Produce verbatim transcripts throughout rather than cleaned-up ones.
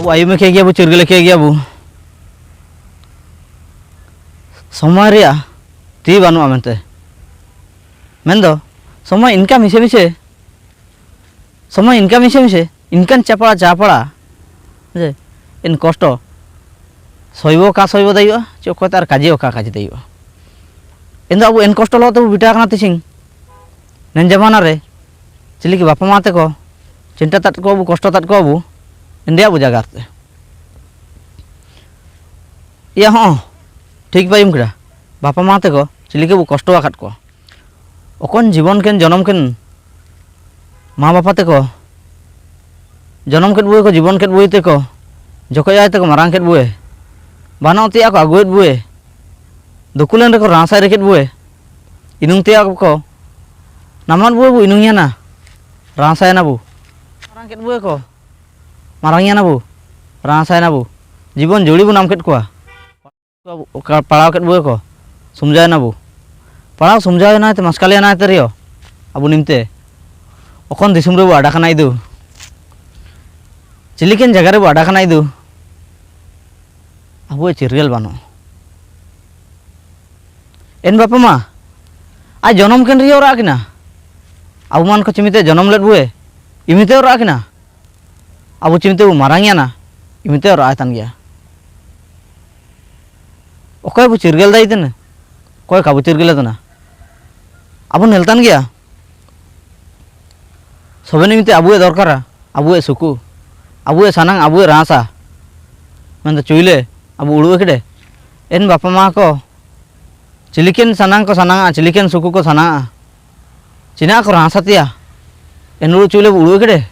ᱟᱵᱚ ᱟᱭᱩᱢ ᱮ ᱠᱮ ᱜᱮᱭᱟ ᱵᱚ, ᱪᱤᱨᱜᱟᱹᱞ ᱮ ᱠᱮ ᱜᱮᱭᱟ ᱵᱚ᱾ ᱥᱚᱢᱚᱭ ᱨᱮᱭᱟᱜ ᱛᱤ ᱵᱟᱹᱱᱩᱜᱼᱟ ᱢᱮᱱᱛᱮ᱾ ᱢᱮᱱᱫᱚ, ᱥᱚᱢᱚᱭ ᱤᱱᱠᱟ ᱢᱤᱥᱮ ᱢᱤᱥᱮ, ᱥᱚᱢᱚᱭ ᱤᱱᱠᱟ ᱢᱤᱥᱮ ᱢᱤᱥᱮ, ᱤᱱᱠᱟᱱ ᱪᱟᱯᱲᱟ ᱪᱟᱯᱲᱟ, ᱡᱮ ᱮᱱ ᱠᱚᱥᱴᱚ ᱥᱚᱭᱵᱚ ᱠᱟ ᱥᱚᱭᱵᱚ ᱫᱟᱭᱩᱜᱼᱟ, ᱪᱮ ᱚᱠᱚᱭ ᱛᱮ ᱟᱨ ᱠᱟᱡᱮ ᱚᱠᱟ ᱠᱟᱡᱮ ᱫᱟᱭᱩᱜᱼᱟ᱾ ᱮᱱᱫᱚ ᱟᱵᱚ ᱮᱱ ᱠᱚᱥᱴᱚ ᱞᱚᱦᱚᱫ ᱛᱮᱵᱚ ᱵᱤᱴᱟ ᱠᱟᱱᱟ ᱛᱤᱥᱤᱝ᱾ ᱱᱮᱱ ᱡᱟᱢᱟᱱᱟ ᱨᱮ ᱪᱤᱞᱤ ᱠᱤ ᱵᱟᱯᱟ ᱢᱟ ᱛᱮᱠᱚ ᱪᱤᱱᱛᱟ ᱛᱟᱫ ᱠᱚᱣᱟ ᱵᱚ, ᱠᱚᱥᱴᱚ ᱛᱟᱫ ᱠᱚᱣᱟ ᱵᱚ, ᱮᱱᱫᱮ ᱟᱵᱚ ᱡᱟᱜᱟᱨ ᱛᱮ᱾ ᱤᱭᱟ ᱦᱚᱸ, ᱴᱷᱤᱠ ᱵᱟᱭᱩᱢ ᱠᱮᱫᱟ᱾ ᱵᱟᱯᱟ ᱢᱟ ᱛᱮᱠᱚ ᱪᱤᱞᱤ ᱠᱤ ᱵᱚ ᱠᱚᱥᱴᱚ ᱟᱠᱟᱫ ᱠᱚᱣᱟ᱾ ᱚᱠᱚᱱ ᱡᱤᱵᱚᱱ ᱠᱤᱱ ᱡᱚᱱᱚᱢ ᱠᱤᱱ ᱢᱟ ᱵᱟᱯᱟ ᱛᱮᱠᱚ ᱡᱚᱱᱚᱢ ᱠᱮᱫ ᱵᱚᱭᱮ ᱠᱚ, ᱡᱤᱵᱚᱱ ᱠᱮᱫ ᱵᱚᱭᱮ ᱛᱮᱠᱚ, ᱡᱚᱠᱷᱚᱡ ᱟᱭ ᱛᱮᱠᱚ ᱢᱟᱨᱟᱝ ᱠᱮᱫ ᱵᱚᱭᱮ, ᱵᱟᱱᱚᱜ ᱛᱮᱭᱟᱜ ᱠᱚ ᱟᱹᱜᱩᱭᱮᱫ ᱵᱚᱭᱮ, ᱫᱩᱠᱩ ᱞᱮᱱ ᱨᱮᱠᱚ ᱨᱟᱸᱥᱟᱭ ᱨᱮ ᱠᱮᱫ ᱵᱚᱭᱮ, ᱤᱱᱩᱝ ᱛᱮᱭᱟᱜ ᱠᱚ ᱱᱟᱢᱟᱫ ᱵᱚᱭᱮ ᱵᱚ ᱤᱱᱩᱝ ᱭᱟᱱᱟ, ᱨᱟᱸᱥᱟᱭ ᱱᱟᱵᱚ, ᱢᱟᱨᱟᱝ ᱠᱮᱫ ᱵᱚᱭᱮ ᱠᱚ, ᱢᱟᱨᱟᱝ ᱭᱟᱱᱟ ᱵᱚ, ᱨᱟᱸᱥᱟᱭ ᱱᱟᱵᱚ, ᱡᱤᱵᱚᱱ ᱡᱩᱲᱤ ᱵᱚ ᱱᱟᱢ ᱠᱮᱫ ᱠᱚᱣᱟ᱾ ᱚᱠᱟ ᱯᱟᱲᱦᱟᱣ ᱠᱮᱫ ᱵᱚᱭᱮ ᱠᱚ, ᱥᱚᱢᱡᱷᱟᱣ ᱮᱱᱟ ᱵᱚ᱾ ᱯᱟᱲᱦᱟᱣ ᱥᱚᱢᱡᱷᱟᱣ ᱮᱱᱟᱭ ᱛᱮ, ᱢᱟᱥᱠᱟᱞᱤ ᱮᱱᱟᱭ ᱛᱮ ᱨᱮᱦᱚᱸ, ᱟᱵᱚ ᱱᱤᱢᱛᱮ ᱚᱠᱷᱚᱱ ᱫᱤᱥᱚᱢ ᱨᱮᱵᱚ ᱟᱰᱟ ᱠᱟᱱᱟ ᱤᱫᱩ, ᱪᱤᱞᱤᱠᱟᱱ ᱡᱟᱭᱜᱟ ᱨᱮᱵᱚ ᱟᱰᱟ ᱠᱟᱱᱟ ᱤᱫᱩ, ᱟᱵᱚᱣᱟᱜ ᱪᱤᱨᱜᱟᱹᱞ ᱵᱟᱹᱱᱩᱜ᱾ ᱮᱱ ᱵᱟᱯᱟ ᱢᱟ, ᱟᱡ ᱡᱚᱱᱚᱢ ᱠᱮᱱ ᱨᱮᱦᱚᱸ ᱨᱟᱜ ᱠᱤᱱᱟ᱾ ᱟᱵᱚ ᱢᱟᱱ ᱠᱚ ᱪᱤᱢᱤᱛᱮ ᱡᱚᱱᱚᱢ ᱞᱮᱫ ᱵᱚᱭᱮ, ᱤᱢᱤᱛᱮ ᱨᱟᱜ ᱠᱤᱱᱟ᱾ ᱟᱵᱚ ᱪᱤᱢᱤᱛᱮ ᱵᱚ ᱢᱟᱨᱟᱝ ᱮᱱᱟ, ᱤᱢᱤᱛᱮ ᱨᱟᱜ ᱮ ᱛᱟᱦᱮᱱ ᱜᱮᱭᱟ᱾ ᱚᱠᱚᱭ ᱵᱚ ᱪᱤᱨᱜᱟᱹᱞ ᱫᱟᱭ ᱛᱟᱦᱮᱱᱟ, ᱚᱠᱚᱭ ᱠᱟᱵᱚ ᱪᱤᱨᱜᱟᱹᱞᱮ ᱛᱟᱦᱮᱱᱟ, ᱟᱵᱚ ᱱᱮᱞ ᱛᱟᱦᱮᱱ ᱜᱮᱭᱟ᱾ ᱥᱚᱵᱮ ᱱᱤᱢᱤᱛᱮ ᱟᱵᱚᱭᱮ ᱫᱚᱨᱠᱟᱨᱟ, ᱟᱵᱚᱭᱮ ᱥᱩᱠᱩ, ᱟᱵᱚᱭᱮ ᱥᱟᱱᱟᱝ, ᱟᱵᱚᱭᱮ ᱨᱟᱸᱥᱟ᱾ ᱢᱮᱱᱫᱚ ᱪᱩᱭᱞᱮ ᱟᱵᱚ ᱩᱲᱩᱜ ᱮᱠᱰᱮ᱾ ᱮᱱ ᱵᱟᱯᱟ ᱢᱟ ᱠᱚ, ᱪᱤᱞᱤᱠᱮᱱ ᱥᱟᱱᱟᱝ ᱠᱚ ᱥᱟᱱᱟᱝᱟ, ᱪᱤᱞᱤᱠᱮᱱ ᱥᱩᱠᱩ ᱠᱚ ᱥᱟᱱᱟᱝᱟ᱾ ᱪᱤᱱᱟᱜ ᱠᱚ ᱨᱟᱸᱥᱟ ᱛᱮᱭᱟ᱾ ᱮᱱ ᱩᱲᱩᱜ ᱪᱩᱭᱞᱮ ᱵᱚ ᱩᱲᱩᱜ ᱮᱠᱰᱮ᱾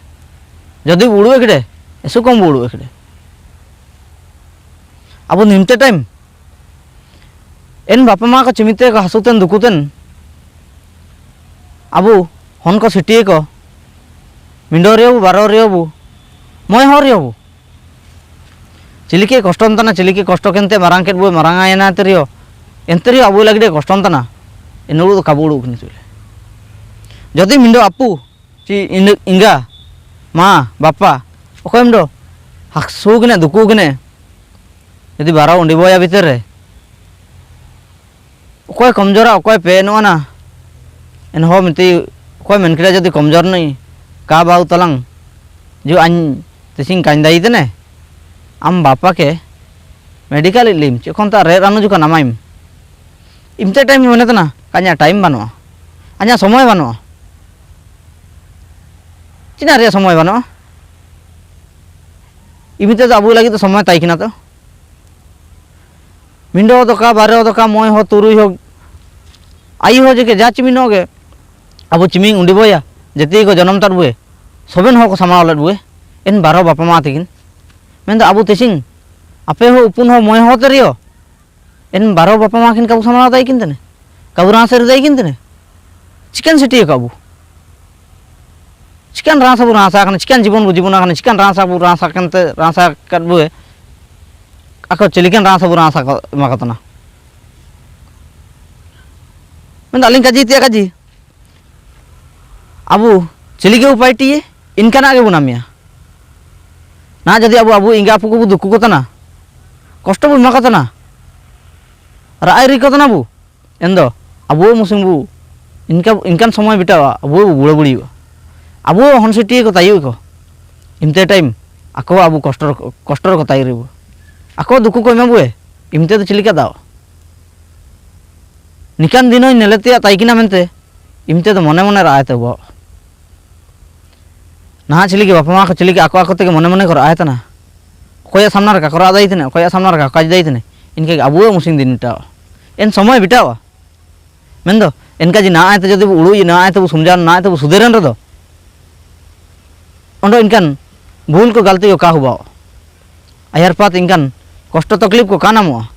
ᱡᱚᱫᱤ ᱵᱚ ᱩᱲᱩᱜ ᱮᱠᱰᱮ, ᱮᱥᱩ ᱠᱚᱢ ᱵᱚ ᱩᱲᱩᱜ ᱮᱠᱰᱮ᱾ ᱟᱵᱚ ᱱᱤᱢᱛᱮ time ᱮᱱ ᱵᱟᱯᱟ ᱢᱟ ᱠᱚ ᱪᱤᱢᱤᱛᱮ ᱠᱚ ᱦᱟᱹᱥᱩ ᱛᱮᱱ ᱫᱩᱠᱩ ᱛᱮᱱ, ᱟᱵᱚ ᱦᱚᱱ ᱠᱚ ᱥᱤᱴᱤᱭᱮ ᱠᱚ, ᱢᱤᱸᱰᱚ ᱨᱮᱦᱚᱸ ᱵᱚ, ᱵᱟᱨᱚ ᱨᱮᱦᱚᱸ ᱵᱚ, ᱢᱚᱭ ᱦᱚᱲ ᱨᱮᱦᱚᱸ ᱵᱚ᱾ ᱪᱤᱞᱤᱠᱮ ᱠᱚᱥᱴᱚᱱ ᱛᱟᱱᱟ, ᱪᱤᱞᱤᱠᱮ ᱠᱚᱥᱴᱚ ᱠᱮᱱᱛᱮ ᱢᱟᱨᱟᱝ ᱠᱮᱫ ᱵᱚᱭ, ᱢᱟᱨᱟᱝ ᱟᱭᱱᱟ ᱛᱮ ᱨᱮᱦᱚᱸ, ᱮᱱᱛᱮ ᱨᱮᱦᱚᱸ ᱟᱵᱚ ᱞᱟᱹᱜᱤᱫ ᱮ ᱠᱚᱥᱴᱚᱱ ᱛᱟᱱᱟ᱾ ᱮᱱ ᱩᱲᱩᱜ ᱫᱚ ᱠᱟᱵᱚ ᱩᱲᱩᱜ ᱠᱟᱱᱟ ᱪᱩᱭᱞᱮ᱾ ᱡᱚᱫᱤ ᱢᱤᱸᱰᱚ ᱟᱯᱩ ᱪᱤ ᱤᱱᱟᱹ ᱮᱸᱜᱟ, ᱢᱟ, ᱵᱟᱯᱟ, ᱚᱠᱚᱭ ᱮᱢ ᱫᱚ? Haksu gine, duku gine. Jodi baro undi boya bhitere. Okoy komjora, okoy penoana. Enho miti, okoy menkira jodi komjor nui. Ka bau talang. Ju ain tising kain dai tene. Am bapa ke. Medical ilim, chikon ta re ranu ju ka namaim. Imte time mene tana, kanya time banua. Anya somoy banua. China re somoy banua. Imite to abu lagi to somoy taikina to. Mindo doka, baro doka, moi ho, turui ho, ai ho jeke, ja chimino ge. Abu chiming undi boya, jeti ko jonom tar bue. Soben ho ko samala olet bue. En baro bapa ma tikin. Mendo abu tising. Ape ho, upun ho, moi ho terio. En baro bapa ma kin kabu samala dai kintene. Kabu ransa ri dai kintene. Chicken city kabu. Chicken ransa bu ransa kane, chicken jibon bu jibon kane, chicken ransa bu ransa kante, ransa kat bue. Ako chiliken ransa bu ransa ka-, makatana. Mendo aling kaji tia kaji. Abu, chilike upai tiye, inkana ge bu namia. Na jodi abu, abu inga apu ko bu duku kotana. Kosto bu makatana. Ra ai ri kotana bu. Endo, abu musing bu. Inka, inkan somoy bitawa, abu bu bura buri wa. Abu hon siti ko tayu ko. Imte time, ako abu kostor, kostor ko tayu ribu. Ako duku ko ima bue, imte to chilika dao. Nikan dino neletia taikina mente, imte to mone mone rae te bo. Naha chilike bapa ma ko chilike ako ako teke mone mone ko rae tana. Okoya samna raka ko ra dai tene, okoya samna raka ko kaji dai tene. Inke abu musing din ta. En somoy bitawa. Mendo, enka ji na aite jodi bu ulu ji na aite bu sumjan na aite bu suderen redo. Ondo inkan, bul ko galti ko ka hubao. Ayar pat inkan, kosto taklip ko ka namoa.